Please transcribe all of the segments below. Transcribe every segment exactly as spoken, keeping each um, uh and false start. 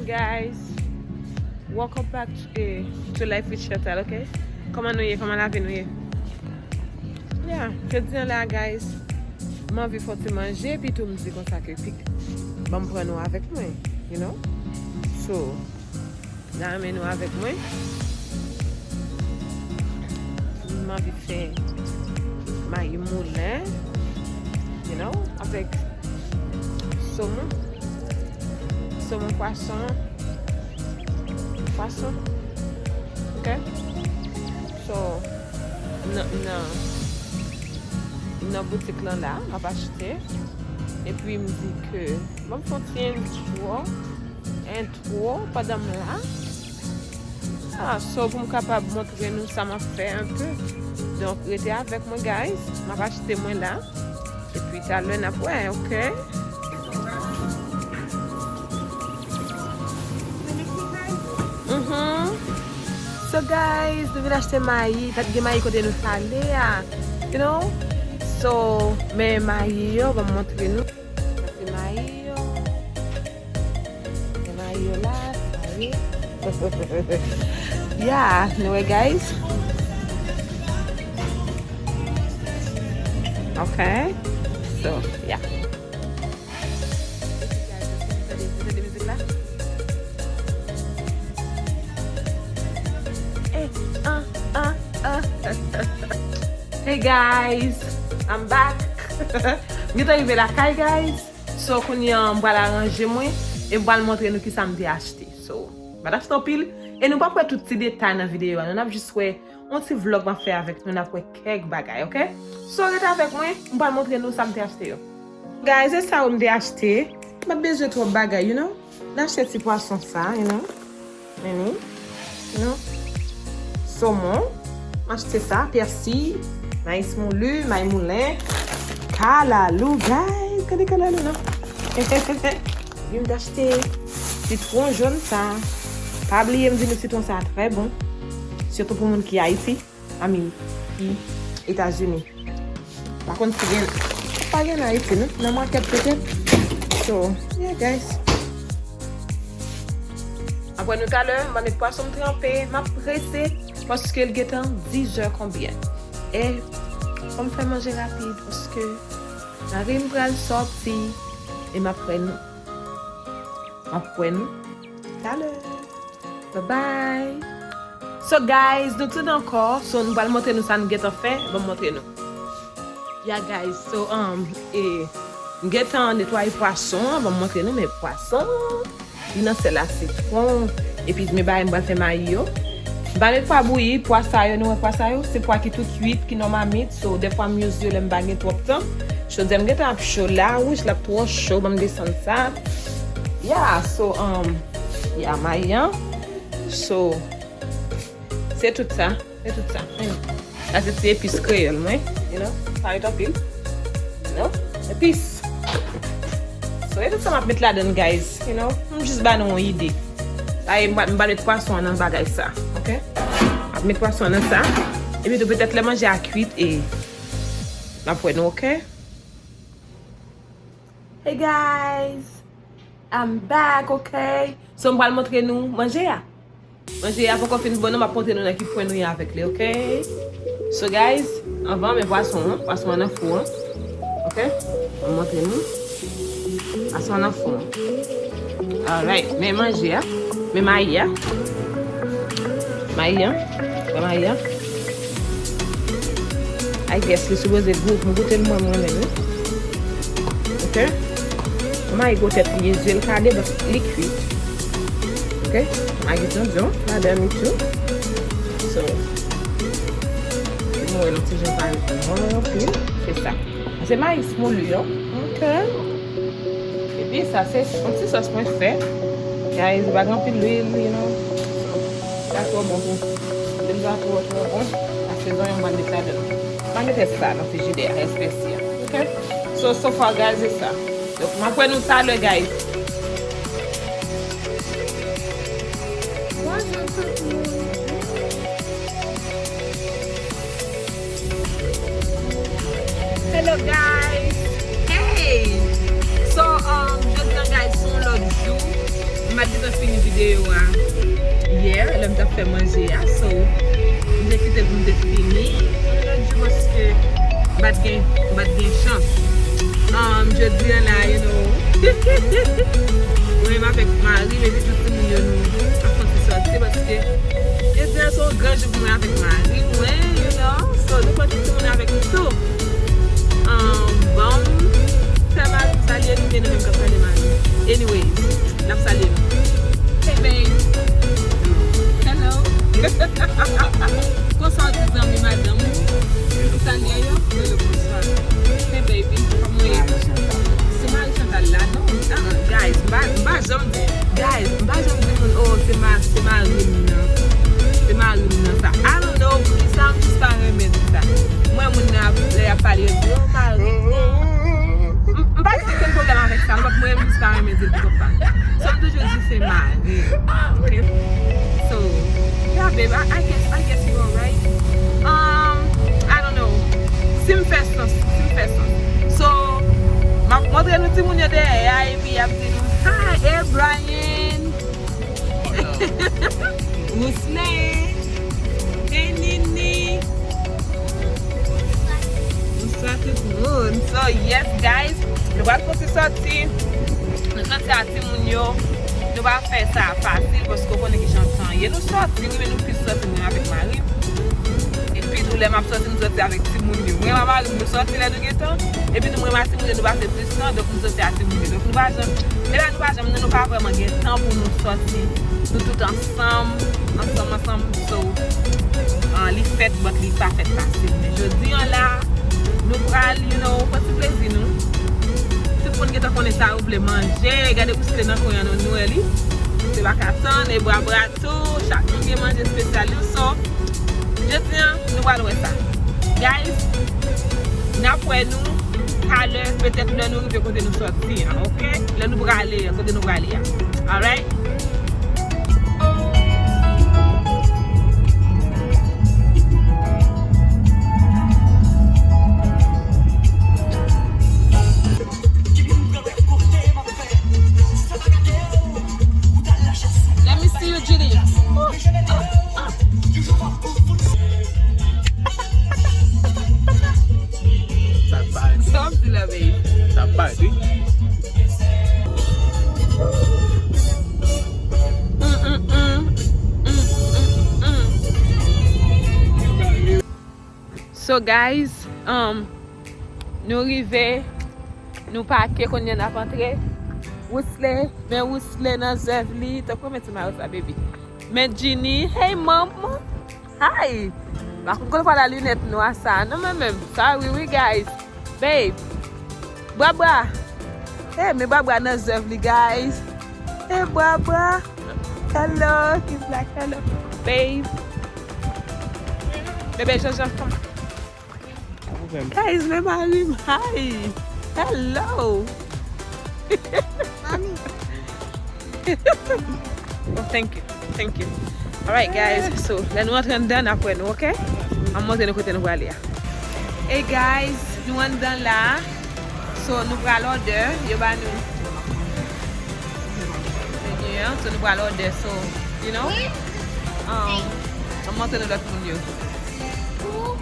Guys, welcome back to, eh, to Life with Chantal, ok? Kòman nou ye? Kòman lavi nou ye? Yeah, jodi an la, guys, m anvi fè yon ti manje, epi tou m di konsa ke, ban m pran nou avèk mwen, you know? So, n a renmen nou avèk mwen. M anvi fè mayi moulen, you know, avèk somon. Somon, pwason. Pwason. Ok? So, nan, nan, nan boutik lan la, m ap achte. Epi m di ke, ban m fè yon ti entwo. Entwo, pandan m la. Ah, so pou m kapab montre nou sa m ap fè enpe. Donk, rete avèk mwen, guys. M ap achte mwen la. Epi talè n ap wè, ok? Mhm. So, guys, nou vin achte mayi. Pa t gen mayi kote nou t ale a. You know? So, men mayi yo, ban m montre nou. Sa se mayi yo. Gen mayi yo la, mayi. Yeah, nou wè, guys. Ok. So, yeah. Tande, tande mizik la. Eh, ah, ah, ah. Hey guys, I'm back. M gentan rive lakay, guys. So, kounye a, m pral aranje mwen e m pral montre nou kisa m te achte. So, m pa t achte anpil e nou p ap wè tout ti detay nan videyo a. Nou n ap jis wè yon ti vlog m ap fè avèk nou. N ap wè kèk bagay, ok? So, rete avèk mwen, m pral montre nou sa m te achte yo. Guys, e sa yo m te achte. M pa t bezwen twòp bagay, you know? M achte ti pwason sa, you know? Meni. You know? Somon. M achte sa, pèsi, mayi moulu, mayi moulen, kalalou, guys. Gade kalalou, non? Epi m t achte sitwon jòn sa. Pa bliye m di nou sitwon sa trè bon. Sitou pou moun ki Ayiti. I mean, ki Etazini. Pa konn si gen, pa gen Ayiti, non? Nan makèt petèt. So, yeah, guys. Apre nou talè, m va met pwason m tranpe, m ap prese, paske l gentan dizè konbyen. E, fò m fè manje rapid, paske mari m pral sòti, e m ap wè nou. M ap wè nou talè. Bye bye. So guys, nou tout ankò. So nou pral montre nou sa nou gentan fè. Ban m montre nou. Yeah guys, so um, e, m gentan netwaye pwason an. Ban m montre nou, men pwason. Li nan sèl a sitwon. Epi men bagay m pral fè mayi yo. M pa met pwa bouyi, pwa sa yo, nou wè pwa sa yo? Se pwa ki tou kwit, ki nan mamit. So, dèfwa m use yo lè m pa gen twòp tan. Chodyè m gentan ap cho la, wouch, l ap twò cho, ban m desann sa. Yeah, so, um, yeah, mayi an. So, se tout sa, se tout sa. Sa se ti epis kreyòl mwen, you know, pa ret anpil, you know, epis. So, e tout sa m ap met ladann, guys, you know, m jis ba nou yon ide. Sa e, m pa, m pa met pwason an nan bagay sa, ok? M ap met pwason an nan sa. Epi tou, petèt lè manje a kwit, e n ap wè nou, ok? Hey guys, I'm back, ok? So, m pral montre nou manje a. Manje a poko fin bon non, m ap montre nou nan ki pwen nou ye avèk li, ok? So, guys, anvan, men pwason an, pwason an nan fou an, ok? M ap montre nou. Pwason an nan fou an. Alright, men manje a, men mayi a. Mayi an, wè mayi an. I guess li sipoze gou, m goute l mwen, mwen menm, wi. Ok? Mayi gwo tèt li ye, zye l kale, but li kwi. Ok? Magi dyondyon ladan li tou. So, nou wè l ti jan pa ret mwen anpil. Se sa. Se mayi moulu yo. Ok. Epi sa se yon ti sòs mwen fè. Guys, li pa gen anpil lwil, you know. Li pa twò bon tou. Lwil pa twò, twò bon. Sa se zonyon m pral met ladan. M pral mete sa nan frijidè a, espèsi a. Ok? So, so far, guys, se sa. Donk, m ap wè nou talè, guys. Bonjou tout moun. Hello, guys. Hey! So, um, jodi an, guys, se yon lòt jou. M M pa t gentan fini videyo a yè, lè m t ap fè manje a, so, m te kite l pou m te fini yon lòt jou paske m pa t gen, m pa t gen chans. Um, jodi a la, you know, mwen menm avèk mari m epi tout timoun yo, nou ap fè yon ti sòti paske jodi a se yon gran jou pou mwen avèk mari mwen, you know, so nou pran tout timoun avèk nou tou. Um, bon, fè mari m salye nou, men nou menm k ap salye mari. Anyways, l ap salye nou. Hey, babe. Hello. Konsa w di zanmi madanm ou? Ou salye yo? Hello, bonswa. Hey, baby. Kòman w ye? Se mari Chantal la, non? Ah, guys, m pa, m pa janm di, guys, m pa janm di moun, oh, se ma-, se mari m nan. Se mari m nan sa. I don't know, poukisa m jis pa renmen di sa. Mwen, moun nan ap, lè y ap pale, yo di, oh, mari m nan. M, m pa gen okenn pwoblèm avèk sa, non, mwen menm jis pa renmen di l pou kont pa m. So, m toujou di se mari. Ok? So, yeah, babe, I, I guess, I guess you are right. Um, I don't know. Si m fè sans, si m fè sans. So, m ap montre nou timoun yo dèyè a, epi y ap di nou, hi, hey, Brian. Wosley. Hey, Nini. Bonswa tout moun. So, yes, guys. Nou pral fè yon ti sòti. Nou sòti a timoun yo. Nou pa fè sa fasil paske w konnen kijan tan ye. Nou sòti, wi, men nou plis sòti mwen avèk mari m. Epi tou, lè m ap sòti, m sòti avèk timoun yo. Mwen ak mari m, nou sòti lè nou gen tan. Epi tou, mwen ak timoun yo, nou pase plis tan, donk nou sòti ak timoun yo. Donk nou pa janm, deja nou pa janm, nou, nou pa vrèman gen tan pou nou sòti, nou tout ansanm, ansanm, ansanm. So, ah, li fèt, but li pa fèt fasil. Men jodi a la, nou pral, you know, pran ti plezi nou. Tout moun gentan konnen sa yo vle manje. Gade Wosley nan kwen an, nou, nou wè li. Se pa ka tann, e bra bra tou, chak moun gen manje espesyal yo. So, jodi a, nou pral wè sa. Guys, n ap wè nou talè, petèt lè nou rive kote nou sòti a, ok? Lè nou prale, kote nou prale a. Alright? Let me see you, Judy. Ooh, ah, ah. Sa bad. Sa w ap di la, babe? Sa bad, wi. Mm, mm, mm. Mm, mm, mm. So, guys, um, nou rive, nou pake, kounye a n ap antre. Wosley, men Wosley nan zèv li. Tankou men ti mayo sa, baby. Men Ginny, hey, mom. Hi. M pa konn kote w pral a linèt nwa sa. Non, men menm. Sorry, wi, guys. Babe. Bra bra. Hey, men bra bra nan zèv li, guys. Hey, bra bra. Hello. He's like, hello. Babe. Bebe, Jean-Jean, come. Guys, men mari m. Hi. Hello. Mami. Oh, thank you. Thank you. Alright, guys. So, lè nou antre anndan, n ap wè nou, ok? M ap montre nou kote nou prale a. Hey, guys, nou anndan la. So, nou pral òdè. Yo ba nou. So, nou pral òdè. So, you know? Um, m ap montre nou lòt moun yo.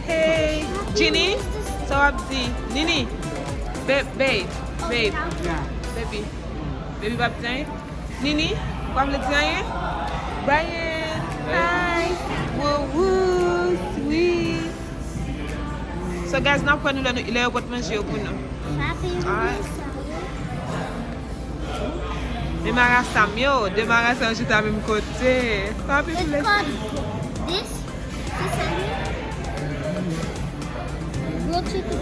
Hey, Ginny, sa w ap di? Nini, babe, babe, babe, baby, baby p ap di anyen? Nini, ou pa vle di anyen? Brian, hi, wou wou, sweet. So guys, n ap wè nou lè, lè yo pot manje yo pou nou. Alright. Men marasa m yo, de marasa yo chita menm kote. Papi, it's called this. Sesame. Grilled chicken.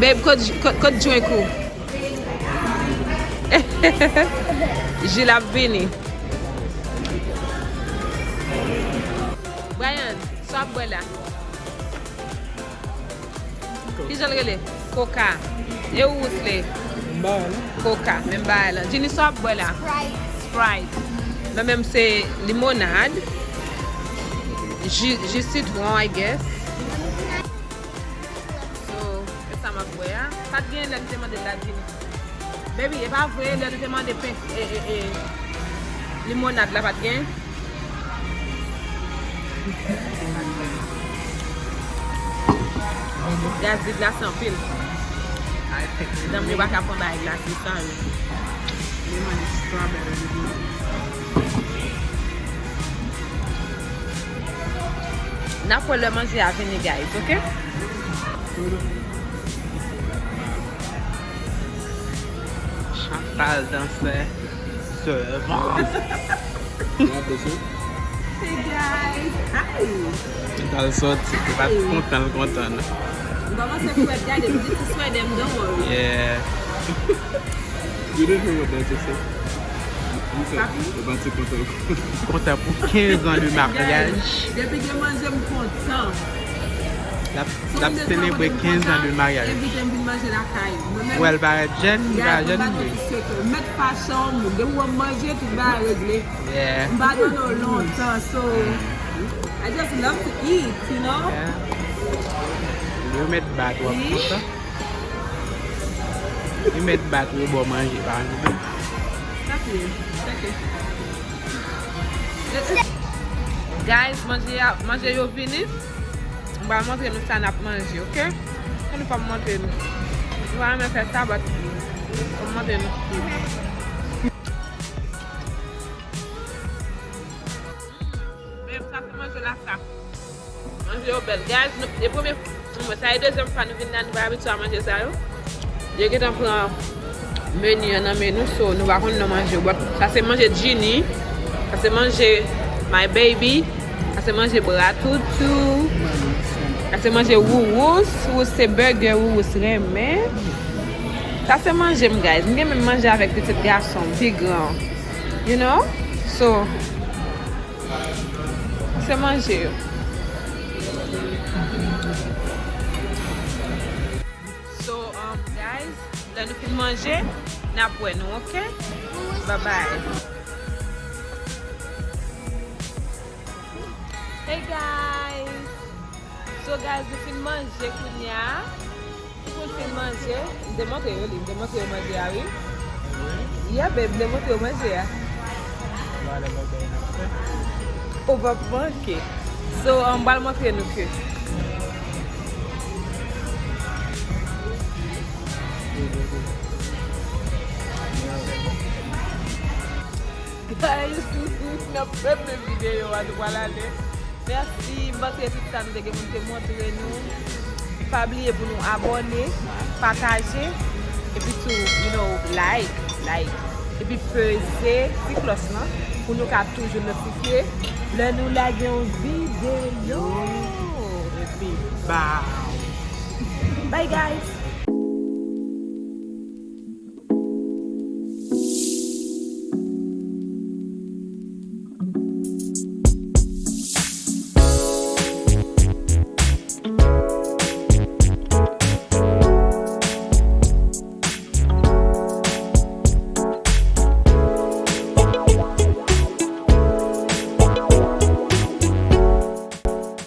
Babe, kot, kot, kot drink ou? Ji l ap vini. Brian, sa w ap bwè la? Kijan l rele? Koka. E ou, Wosley? Menm bagay la. Koka, menm bagay la. Ginny, sa w ap bwè la? Sprite. Sprite. Mwen menm se limonad. Ji, ji sitwon, I guess. So, se sa Pa t gen lè nou te mande l la, Jimmy. Baby, e pa vre, lè nou te mande pen, e, e, e, limonad la, pa t gen. Gaz di glase anpil. Medam yo pa ka pran bagay glase sa yo. Li mande strawberry. N ap wè lè manje a vini, guys, ok? Chantal dansè. Sèlman. Hey guys, hi. Chantal sòti, li pa t kontan, l kontan, non. M kòmanse fwèt, gade, m di ti swede m, don't worry. Yeah. You didn't hear what Dante said? Li fè, li pa ti kontan. Kontan pou kenz an de maryaj. Depi gen manje, m kontan. L ap, l ap selebre kenz an de maryaj. Envite m vin manje lakay. Mwen menm, wè, l pa jèn, li pa jèn vre. M met fason, depi w wè m manje, tout bagay regle. Yeah. M pa nan nou lontan, so I just love to eat, you know? Yeah. Yo met bat w ap kontan. Li met bat ou bò manje pa nou. Sa k ye? Sa k ye? Guys, manje a, manje yo vini. M pral montre nou sa n ap manje, ok? Ann fè m montre nou. M pa renmen fè sa, but fè m montre nou. Babe, sa se manje la sa. Manje yo bèl. Guys, nou, e premye, sa e dezyèm fwa nou vin la, nou pa abitye a manje sa yo. Yo gentan pran meni an nan men nou, so nou pa konn non manje yo. But sa se manje Jini, sa se manje my baby, sa se manje Bratoutou, sa se manje Wourous, Wourous se burger, Wourous renmen. Sa se manje m, guys. M gen menm manje avèk pitit gason m, pi gran. You know? So, se manje yo. So, um, guys, lè nou fin manje, n ap wè nou, ok? Bye bye. Hey guys! So guys, nou fin manje kounye a. Tout moun fin manje. M te montre yo li, m te montre yo manje a, wi. Yeah, babe, m te montre yo manje a. Ou p ap manke. So, um, m pral montre nou ke. Guys, n ap fèmen videyo a, nou pral ale. Mèsi, m panse tout sa nou te gen pou n te montre nou. Pa bliye pou nou abòne, pataje, epi tou, you know, like, like. Epi peze ti klòch lan pou nou ka toujou notifye lè nou lage yon videyo. Epi, bye. Bye, guys.